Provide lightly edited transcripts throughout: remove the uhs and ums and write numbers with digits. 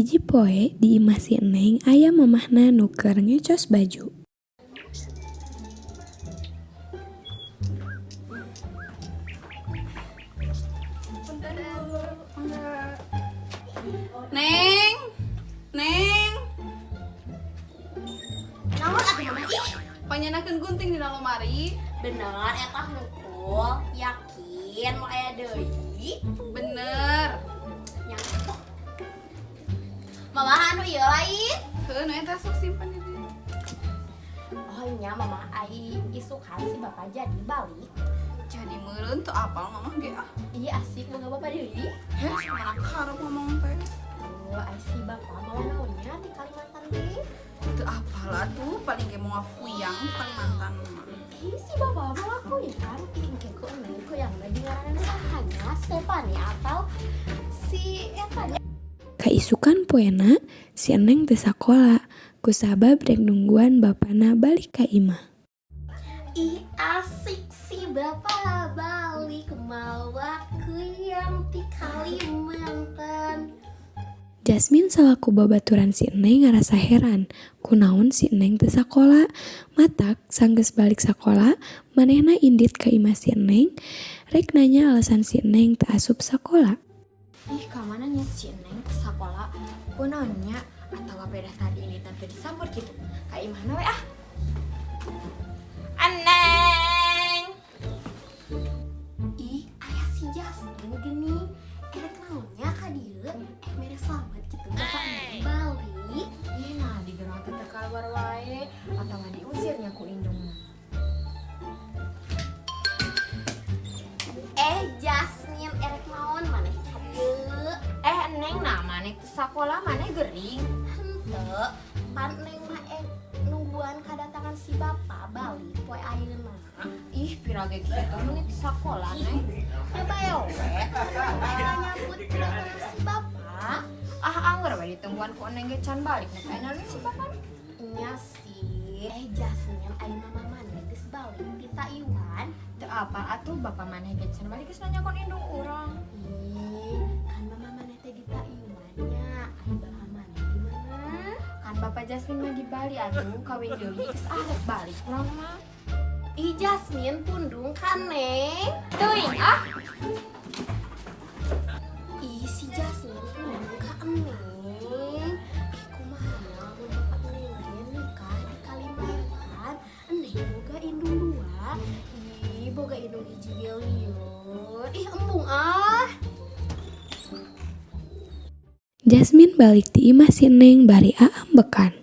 Hiji poe di imah si Neng aya mamahna nu keur ngecos baju. Neng, Neng, Naon atuh, Mama, ih? Panyanakeun gunting dina lemari. Bener eta hungkul, yakin moal aya deui? Bener. Yang Mama anu ieu lain. Heuh, nu eta sok simpen di dieu. Oh nya, Mama, ai isukan si Bapak jadi balik? Jadi meureun, teu apal Mamah ge ah. Iya, asik boga bapak deui. Heh, mana karep ngomong teh. Oh, ai si Bapak mawa naon nya di Kalimantan teh? Teu apal atuh, paling ge mawa kuyang Kalimantan mah. Ih, si Bapak mawa kuyang. Ih, engke ku Neng kuyang di ngaranan saha nya, Stefani atau si eta nya? Kaisukan poena, si Neng teu sakola kusabab rek nungguan bapana balik ka imah. Ih, asik si Bapak balik mawa kuyang ti Kalimantan. Jasmine salaku babaturan si Neng ngarasa heran kunaon si Neng teu sakola. Matak sanggeus balik sakola, manehna indit ka imah si Neng rek nanya alasan si Neng teu asup sakola. Ih, kamana nya si Neng ke sekolah? Kunaon nya, atau beda tadi ini tante disambut gitu. Ka imahna we ah. Aneng. Ih, aya si Jasmine gini. Erek naon nya ka dieu? Eh, mere selamat gitu Bapak Neng balik. Ih, nah di gerang teh teu kaluar wae atau diusirnya ku indungna. Eh, Jasmine, erek naon maneh ka dieu? Eh, Neng, nah maneh teu sakola, maneh gering? Henteu, pan Neng mah nungguan kedatangan si Bapak balik poe ayeuna. Ih, pira ge kitu mun teu sakola, Neng. Ya bae we, kan nyambut kedatangan si Bapak. Ah, angger we ditungguan ku Neng ge can balik. Nah, kaena si Bapak. Nya sih. Eh, Jasmine, ai mama maneh geus balik ti Taiwan? Teu apal atuh, bapak maneh ge can balik, geus nanya kon indung urang. Ih, kan mama maneh teh di Taiwan nya. Ai bapak maneh di mana? Kan Bapak Jasmine mah di Bali atuh, kawin deui geus ah rek balik urang mah. Ih, Jasmine pundung kan Neng? Teuing ah. Ih, si Jasmine pundung ka Neng. Ih, kumaha lamun bapak Neng ge nikah di Kalimantan? Neng boga indung dua. Ih, boga indung hiji ge lieur. Ih, embung ah. Jasmine balik ti imah si Neng bari aambekan.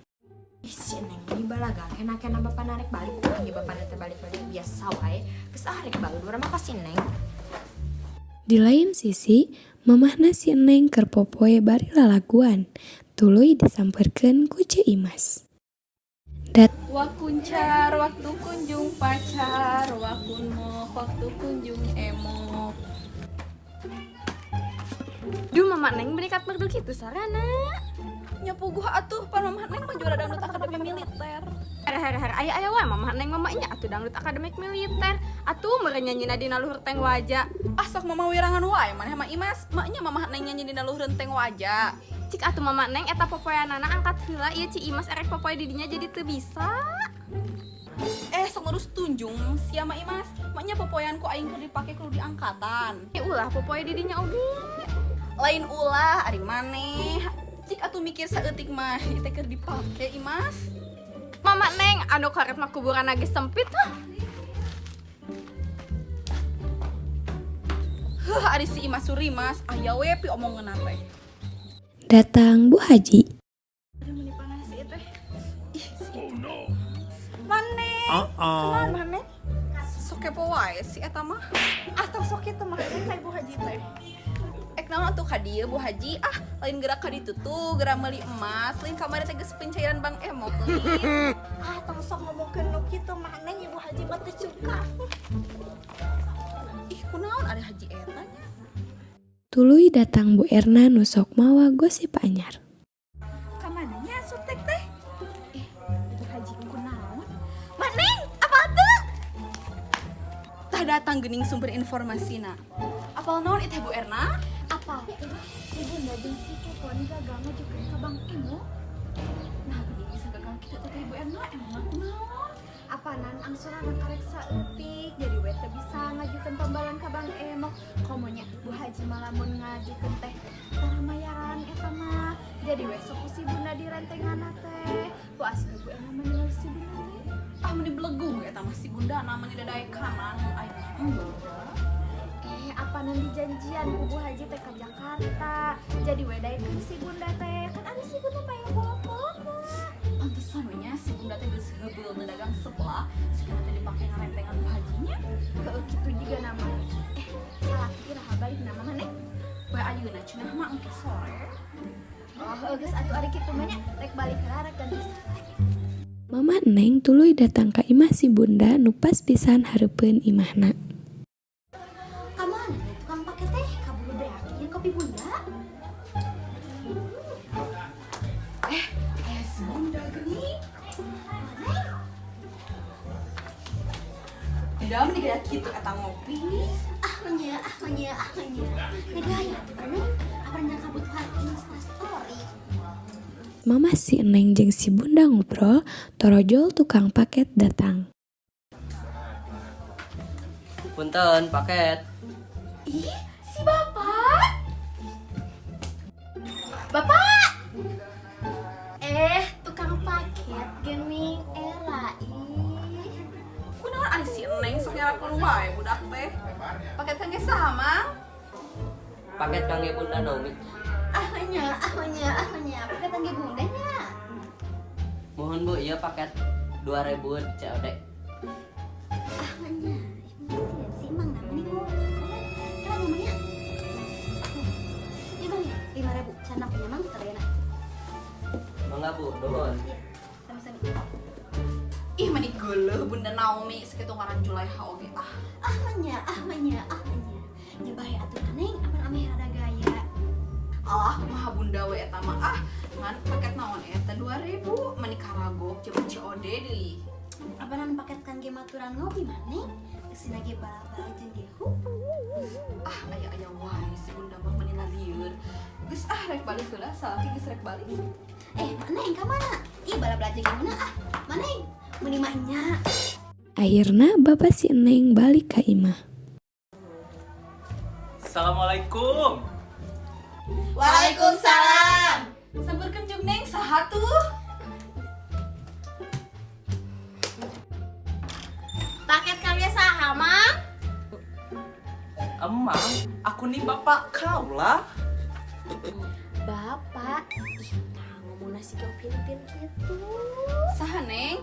Ih, si Neng ini balaga kena-kena bapak narik balik kurang bapak nanti balik-balik biasa wae. Geus ah rek balik urang mah ka si Neng. Di lain sisi, mamahna si Neng keur popoe bari lalaguan, tuluy disamperkeun ku Ceu Imas. Wakuncar waktu kunjung pacar, wakun mok waktu kunjung emok. Duh, Mama Neng berikat merdu gitu sarana. Nya puguh atuh, pan Mamah Neng mah juara dangdut akademi militer. Her her her, aya aya wae Mama Neng, mama nya atuh dangdut akademik militer. Atuh meureun nyanyina dina luhur teng waja. Ah, sok Mama wirangan wae maneh mah, Imas. Maknya Mamah Neng nyanyi dina luhur teng waja. Cik atuh Mama Neng eta popoeanana angkat heula ieu Ci Imas erek popoe di dinya jadi teu bisa. Eh, sok ngurus tunjung sia mah, Imas. Maknya popoean ku aing keur dipake kudu diangkatan. Ya ulah popoe di dinya oge. Lain ulah ari maneh. Cik atuh mikir saeutik mah ieu teh keur dipake, Imas. Mama Neng anu karep mah kuburan ge sempit hah. Heuh, ari si Imas Surimas aya we pi omongeunna teh. Datang Bu Haji. Aduh, meni panas sih teh. Ih, si itu. Maneh. Uh-oh. Maneh. Sok kepo wae si eta mah. Atau sok kitu mah ka Ibu Haji teh. Ek naon atuh ka dieu, Bu Haji? Ah, lain gerak ka ditu tuh, gerak meuli emas, lain kamari teh geus pencairan Bank Emok lin. Ah, tong sok ngomongkeun nu kitu mah Neng, Ibu Haji mah teu suka. Ih, kunaon ari Haji eta nya? Tuluy datang Bu Erna nu sok mawa gosip anyar. Kamana nya sutek teh? Eh, Ibu Haji kunaon? Maneng, apa tuh? Tah datang geuning sumber informasina. Apal naon itu Bu Erna? Apal Apa tuh si Bunda jeung si Popon gagal ngajukeun ka Bank Emok? Nah, gini bisa gagal kitu teh Ibu Erna, emang kunaon? Apanan angsuran karek saeutik, jadi we teu bisa ngajukeun pembalan ka Bank Emok. Komo nya Bu Haji mah lamun ngajukeun teh tara mayaran eta mah. Jadi we sok ku si Bunda direntenganna teh. Puas ke Bu Erna mah ningali si Bunda teh. Ah, meni belegung eta mah si Bunda namanya dadaekanan aya. Eh, apanan dijanjian ku Bu Haji teh ka Jakarta. Jadi we daekeun si Bunda teh. Kan ari si Bunda mah bolok-bolokna. Pantesan we nya si Bunda teh geus heubeul teu dagang sebelah, sekarang teh dipake ngarentengan Bu Hajinya. Heueuh, kitu juga nama. Eh, salah iraha balik nama maneh? We ayeuna cenah mah engke sore. Oh, heueuh, geus atuh ari kitu mah nya, rek balik heula, rek ganti salaki. Mama Neng tuluy datang ka imah si Bunda nu pas pisan hareupeun imahna. Kamana ya tukang paket teh? Kaburu beak ieu kopi Bunda. Eh, aya si Bunda geuning. Tidak meni gaya kitu eta ngopi. Ah menya, ah menya, ah menya. Negaya tuh kan, apa yang kebutuhan Instastory. Mama si Neng jeung si Bunda ngobrol, torojol tukang paket datang. Punten, paket. Ih, si bapak. Bapak. Eh, tukang paket gening era ih. Kunaon ari si Neng sok nyarakeun wae budak teh. Paket kangge saha, Mang? Paket kangge Bunda Naomi. Ah menya, ah menya, ah menya. Paket kangge bundanya. Mohon Bu, iya paket 2000 COD. Ah menya. Si Mang namanya nih, Bu. Kira ngomongnya. Iya, Bang ya, 5.000. Sana punya Mang sadayana. Mangga Bu, nuhun. Iya, sami-sami. Ih, meni geuleuh Bunda Naomi sakitu ngaran Juleha oge ah. Ah menya, ah menya, ah menya. Nya bae atuh Neng, apa ameh rada gaya. Alah, kumaha Bunda we eta mah ah. Ngan paket naon eta 2000 meni karagok jeung COD deui. Apanan paket kangge maturan ngopi mah, Neng? Geusina ge bala-bala jeung gehu. Ah, aya-aya wae si Bunda mah meni lieur. Geus ah, rek balik heula, salaki geus rek balik. Eh, mana Neng ka mana? Ih, bala-bala jeung gehuna ah. Mana Neng? Meuni mah nya. Akhirna bapak si Neng balik ka imah. Assalamualaikum. Waalaikumsalam. Sampeurkeun jeung Neng saha tuh? Paket kangge saha, Mang? Emang, aku nih bapak kau lah. Bapak, ih, tah ngomong nasi Upin gitu. Saha, Neng?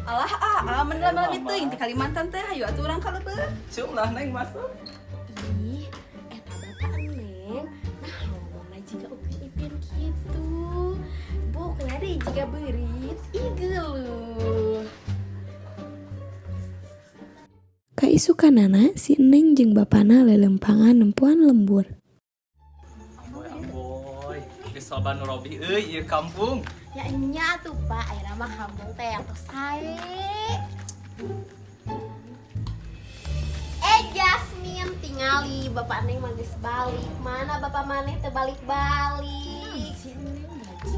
Alah ah, ah meni lami-lami teuing di Kalimantan teh, hayu atuh urang ka leubeut. Cium lah Neng masuk. Ih, eta bapak Neng, nah ngomongna jiga Upin Ipin gitu. Bukna deh jiga beurit, ih geuleuh. Kaisukanana si Neng jeung bapana lelempangan nempoan lembur. Amboy, amboy. Geus loba nu robih euy ieu kampung. Ya nya tuh Pak, ayeuna mah kampung teh yang tos sae. Eh Jasmine, tingali bapak Neng mah geus balik. Mana bapak maneh teu balik-balik? Si Neng gaji.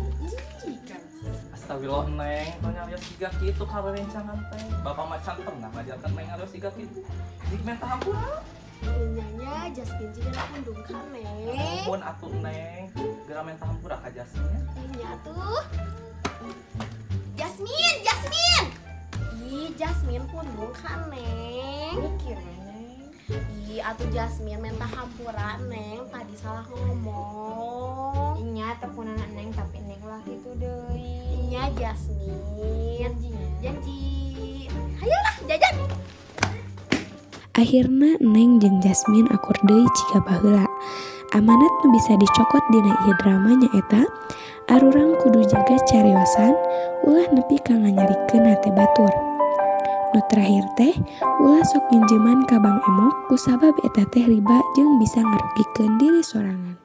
Ih, gaji. Astagfirullah Neng, tong nyarios siga kitu ka rerencangan teh. Bapak mah can pernah ngajarkeun Neng nyarios siga kitu. Dik menta hampura. Nyanya Jasmine juga nak undung ka Neng. Nuhun atuh Neng. Geura menta hampura ka Jasmine. Eh nya tuh. Jasmine, Jasmine. Ih, Jasmine pundung ka Neng. Mikir Neng. Ih, atuh Jasmine minta hampura Neng, tadi salah ngomong. Inya tepunan Neng, tapi Neng ulah kitu deui. Iya Jasmine. Janjinya. Janji. Hayolah jajan. Akhirna Neng jeung Jasmine akur deui jiga baheula. Amanat nu bisa dicokot dina ieu drama nyaeta arurang kudu jaga cariosan ulah nepi ka nganyerikeun hate batur. Nu terakhir teh ulah sok minjeman ka Bank Emok kusabab eta teh riba jeung bisa ngarugikeun diri sorangan.